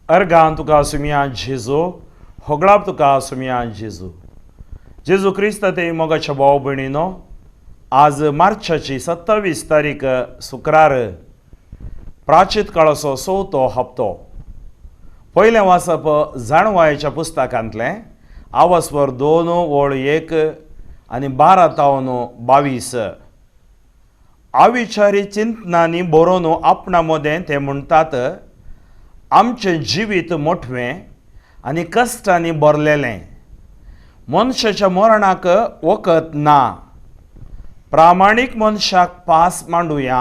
अर्गां तुका सुमया जेजू, होगळाप तुका सुमया जेजू. जेजू क्रिस्त ते मोगाच्या भाव भयणीनो, आज मार्चाची 27 तारीख, शुक्रार, प्राचीत काळाचो चवथो हप्तो. पयलें वाचप जाणवायच्या पुस्तकांतलें, आवासवर 2 ओळ 1 आनी 12 तावन 22. अविचारी चिंतनांनी बरोवन आपणा मदें ते म्हणटात, आमचें जिवीत मोठवें आनी कश्टांनी भरलेलें, मनशाच्या मरणाक वखद ना. प्रामाणीक मनशाक पास मांडुया,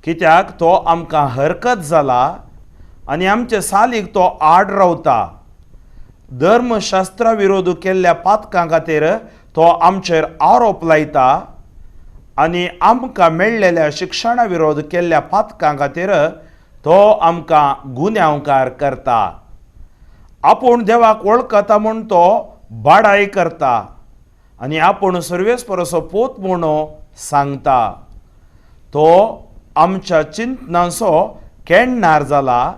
कित्याक तो आमकां हरकत जाला आनी आमचे सालीक तो आड रावता. धर्मशास्त्रा विरोध केल्ल्या पातकां खातीर तो आमचेर आरोप लायता आनी आमकां मेळ्ळेल्या शिक्षणा विरोध केल्ल्या पातकां खातीर तो आमकां गुन्यांवकार करता. आपूण देवाक वळखता म्हूण तो बाडाय करता आनी आपूण सर्वेस्पराचो पोत म्हूण सांगता. तो आमच्या चिंतनांचो केण्णार जाला,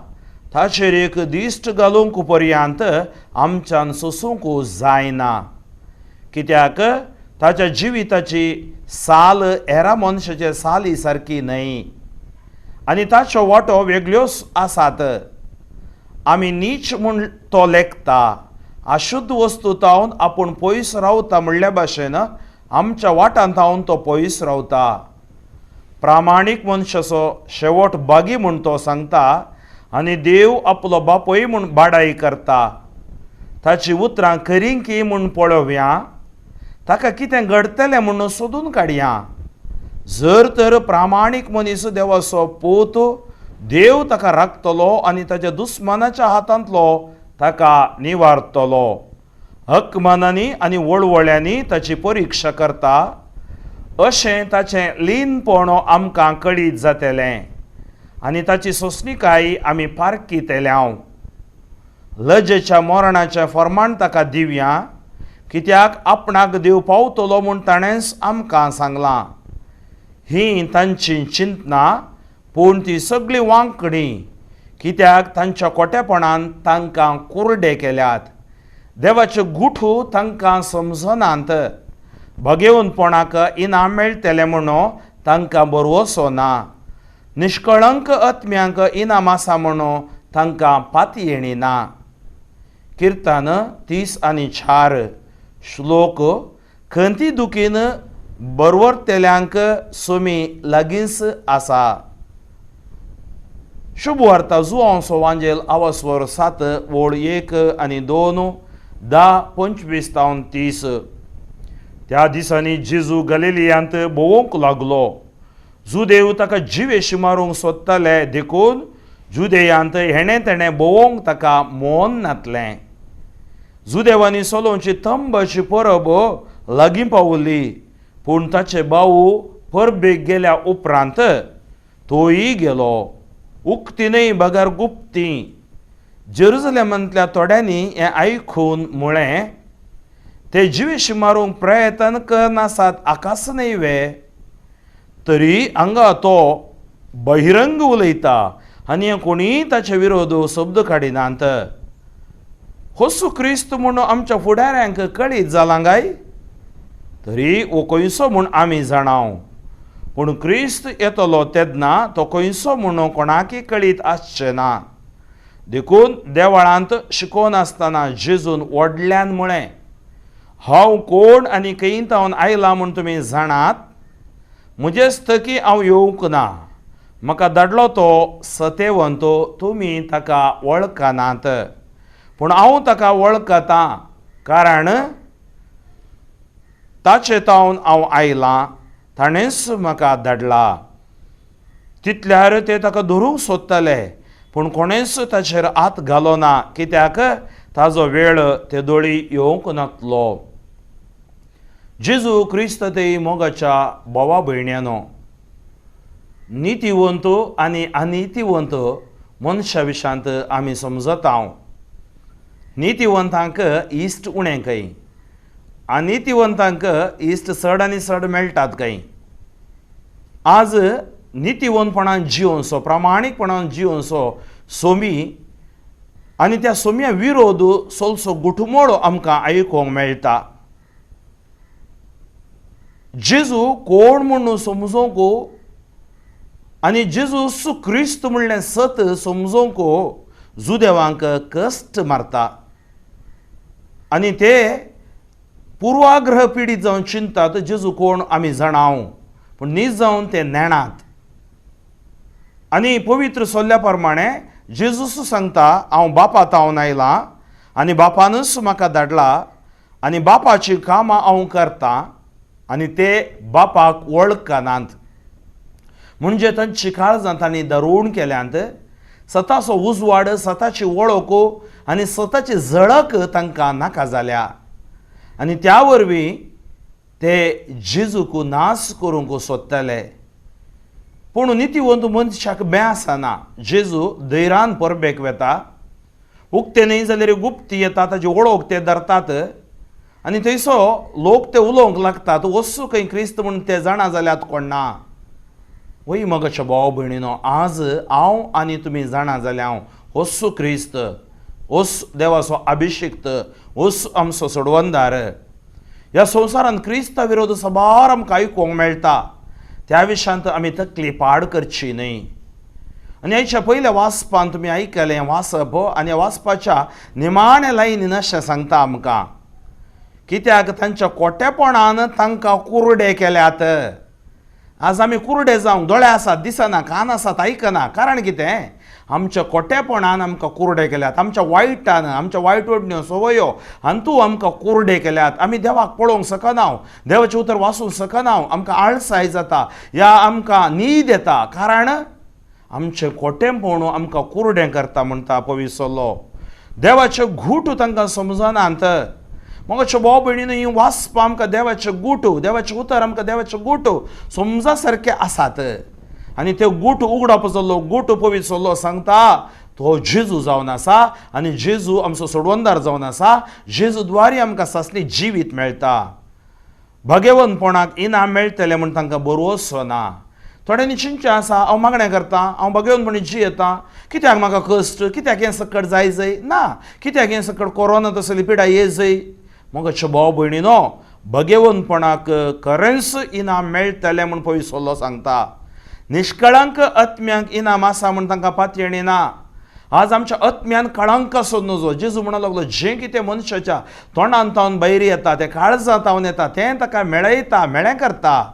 ताचेर एक दिश्ट घालूंक पर्यंत आमच्यान सोसूंक जायना, कित्याक ताच्या जिविताची साल हेरा मनशाचे साली सारकी न्हय आनी ताच्यो वाटो वेगळ्योच आसात. आमी नीच म्हूण तो लेखता. अशुद्ध वस्तू तावन आपूण पयस रावता म्हणल्या भाशेन आमच्या वाटांत तावन तो पयस रावता. प्रामाणीक मनशाचो शेवट बागी म्हूण तो सांगता आनी देव आपलो बापूय म्हूण बाडाई करता. ताची उतरां खरीं की म्हूण पळोवया, ताका कितें घडटलें म्हूण सोदून काडया. जर तर प्रामाणीक मनीस देवाचो पूत, देव ताका राखतलो आनी ताच्या दुस्मानाच्या हातांतलो ताका निवारतलो. हकमानांनी आनी वळवळ्यांनी ताची परिक्षा करता, अशें ताचें लीनपण आमकां कळीत जातलें आनी ताची सोंसणिकाय आमी पारखितले. हांव लजेच्या मरणाचें फर्माण ताका दिवया, कित्याक आपणाक देव पावतलो म्हूण ताणेंच आमकां सांगलां. ही तांची चिंतनां, पूण ती सगळीं वांकडी, कित्याक तांच्या खोटेपणान तांकां कुरडे केल्यात. देवाचे गुठू तांकां समजनात. भगेवनपणाक इनाम मेळटलें म्हणून तांकां बरवसो ना. निश्कळंक आत्म्यांक इनाम आसा म्हणून तांकां पातयेणी ना. किर्तन 34, श्लोक. खंती दुखीन बरवरतेल्यांक सुमी लागींच आसा. शुभ वार्ता जुवांसो वांजेल, आवासवर 7 ओळ 1 आनी 2, 10 25 तावन 30. त्या दिसांनी जेजू गलिलियांत भोंवंक लागलो. जुदेव ताका जिवेशी मारूंक सोदताले, देखून जुदेयांत हेणें तेणें भोंवंक ताका मन नातलें. जुदेवांनी सोलोवची तंबाची परब लागीं पावली, पूण ताचे भाऊ परबेक गेल्या उपरांत तोय गेलो, उक्ती न्हय बगर गुप्ती. जेरुजलेमांतल्या थोड्यांनी हें आयकून म्हळें, ते जिवेशी मारूंक प्रयत्न करनासात आकाश न्हय वे? तरी हांगा तो बहिरंग उलयता आनी कोणीय ताचे विरोध शब्द काडिनात. होसू क्रिस्त म्हूण आमच्या फुडाऱ्यांक कळीत जालां काय? तरी हो खंयचो म्हूण आमी जाणाव, पूण क्रिस्त येतलो तेन्ना तो खंयचो म्हूण कोणाकय कळीत आसचें ना. देखून देवळांत शिकोवन आसतना जेजून व्हडल्यान म्हळें, हांव कोण आनी खंय तावन आयलां म्हूण तुमी जाणात? म्हजेच थकी हांव येवंक ना, म्हाका धाडलो तो सतेवंत. तुमी ताका वळखनात, पूण हांव ताका वळखतां, कारण ताचे तावन हांव आयलां, ताणेंच म्हाका धाडला. तितल्यार ते ताका धरूंक सोदताले, पूण कोणेंच ताचेर हात घालो ना, कित्याक ताजो वेळ ते दोळी येवंक नातलो. जेजू क्रिस्त ते मोगाच्या भावा भयण्यानो, नितीवंत आनी अनितीवंत मनशा विशांत आमी समजता. हांव नितीवंतांक इश्ट उणें खंय, अनितीवंतांक इश्ट चड आनी चड मेळटात खंय. आज नितीवंतपणान जिवनसो, प्रामाणीकपणान जिवनसो सोमी आनी त्या सोम्या विरोध सोलसो गुठमोळो आमकां आयकूंक मेळटा. जेजू कोण म्हूण समजूंक आनी जेजू क्रिस्त म्हणलें सत समजूंक जुदेवांक कश्ट मारता आनी ते पुर्वाग्रह पिडीत जावन चिंतात जेजू कोण आमी जाणाव, पूण नीज जावन ते नेणात. आनी पवित्र सोल्ल्या प्रमाणे जेजूस सांगता, हांव बापा तावन आयलां आनी बापानूच म्हाका धाडला आनी बापाचीं कामां हांव करतां आनी ते बापाक वळखनात. म्हणजे तांची काळजां तांणी दरून केल्यांत. सताचो उजवाड, सताची वळख आनी सताची झळक तांकां नाका जाल्या आनी त्या वरवीं ते जेजूक नाश करूंक सोदतले. पूण नितीवंत मनशाक बें आसना. जेजू धैरान परबेक वेता, उक्ते न्हय जाल्यार गुप्ती येता, ताजी वळख ते धरतात आनी थंयसो लोक ते उलोवंक लागतात, वस्तू खंय क्रिस्त म्हूण ते जाणा जाल्यात कोण ना. वय मगाच्या भाव भयणीनो, आज हांव आनी तुमी जाणा जाल्या हांव वस्तू क्रिस्त, वस देवाचो अभिषिक्त, वस आमचो सोडवंदार. ह्या संवसारांत क्रिस्ता विरोध साबार आमकां आयकूंक मेळटा, त्या विशयांत आमी तकली पाड करची न्हय. आनी आयच्या पयल्या वाचपान तुमी आयकलें वाचप आनी ह्या वाचपाच्या निमाण्या लायनीन अशें सांगता आमकां, कित्याक तांच्या कोटेपणान तांकां कुरडे केल्यात. आज आमी कुरडे जावंक दोळे आसात दिसना, कान आसात आयकना, कारण कितें आमच्या कोटेपणान आमकां कुरडे केल्यात, आमच्या वायटान, आमच्या वायट ओडण्यो संवयो हातूंत आमकां कुरडे केल्यात. आमी देवाक पळोवंक शकना, देवाचें उतर वाचूंक शकना, आमकां आळसाय जाता या आमकां न्हीद येता, कारण आमचें कोटेपण आमकां कुरडें करता म्हणटा पविसलो. देवाचें घूट तांकां समजनात. मगाच्या भाव भयणीन ही वाचपां आमकां देवाचें गूट, देवाचें उतर आमकां देवाचें गूट समजा सारके आसात आनी ते गूट उगडाप जाल्लो गूट पवित्र जाल्लो सांगता तो जेजू जावन आसा आनी जेजू आमचो सोडवंदार जावन आसा. जेजू द्वारी आमकां सासली जिवीत मेळटा. भगेवनपणाक इनाम मेळटलें म्हूण तांकां बरोवचो ना. थोड्यांनी चिंतचें आसा, हांव मागणें करतां, हांव भगेवनपणी जियेतां, कित्याक म्हाका कश्ट, कित्याक हें सकट जाय जय ना, कित्याक हें सकट कोरोना तसली पिडा ये जय. मगाच्या भाव भयणीनो, भगेवनपणाक खरेंच इनाम मेळटलें म्हूण पयसुल्लो सांगता. निष्कळंक आत्म्यांक इनाम आसा म्हूण तांकां पातयेणी ना. आज आमच्या आत्म्यान कळंक आसूं नजो. जेजू म्हणूंक लागलो, जें कितें मनशाच्या तोंडान तावन भायर येता तें काळजां तावन येता, तें ताका मेळयता, मेळें करता.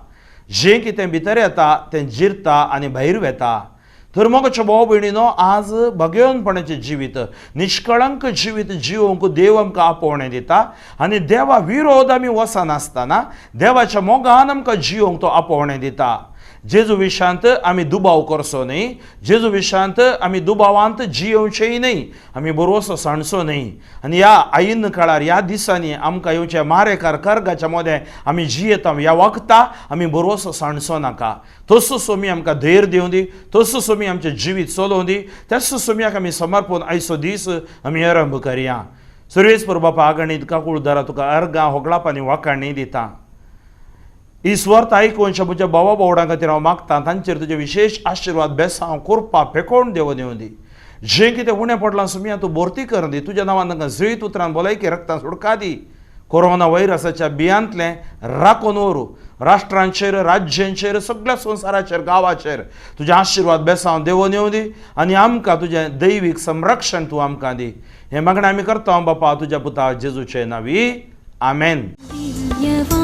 जें कितें भितर येता तें जिरता आनी भायर वेता. तर मगाच्या भाव भयणीनो, आज भगेवनपणाचें जिवीत, निष्कळंक जिवीत जिवंक देव आमकां आपोवणें दिता आनी देवा विरोध आमी वचनासतना देवाच्या मोगान आमकां जिवंक तो आपोवणें दिता. जेजू विशांत आमी दुबाव करचो न्हय, जेजू विशांत आमी दुबावांत जियोवचेय न्हय, आमी बरोसो सांडचो न्हय. आनी ह्या आयिन्न काळार, ह्या दिसांनी आमकां येवच्या मारेकार कर्गाच्या मदें आमी जियेता, ह्या वखता आमी बरोसो सांडचो नाका. तसो सोमी आमकां धैर्य दिवं दी, तसो सोमी आमचें जिवीत चलोवं दी, त्याच सोम्याक आमी समर्पण आयचो दीस आमी आरंभ करया. सुरेश बापा आगणीत काकूळ दारा तुका अर्गां होगळाप आनी वाखाणी दिता. ही स्वर्त आयकून म्हज्या भावा भावडां खातीर हांव मागतां, तांचेर तुजे विशेश आशिर्वाद, बेसांव, कृपा फेकोवन देव दिवं दी. जें कितें उणें पडलां सुमया तूं भरती करून दी. तुज्या नांवान तांकां जैत उतरान भलायकी रक्तान सुटका दी. कोरोना व्हायरसाच्या बियांतलें राखून व्हरू. राष्ट्रांचेर, राज्यांचेर, सगळ्या संवसाराचेर, गांवाचेर तुजें आशिर्वाद बेसांव देवोन येवं दी आनी आमकां तुजें दैवीक संरक्षण तूं आमकां दी. हें मागणें आमी करता बापा तुज्या पुता जेजूचे नांवी, आमेन. दिव्यवाणी.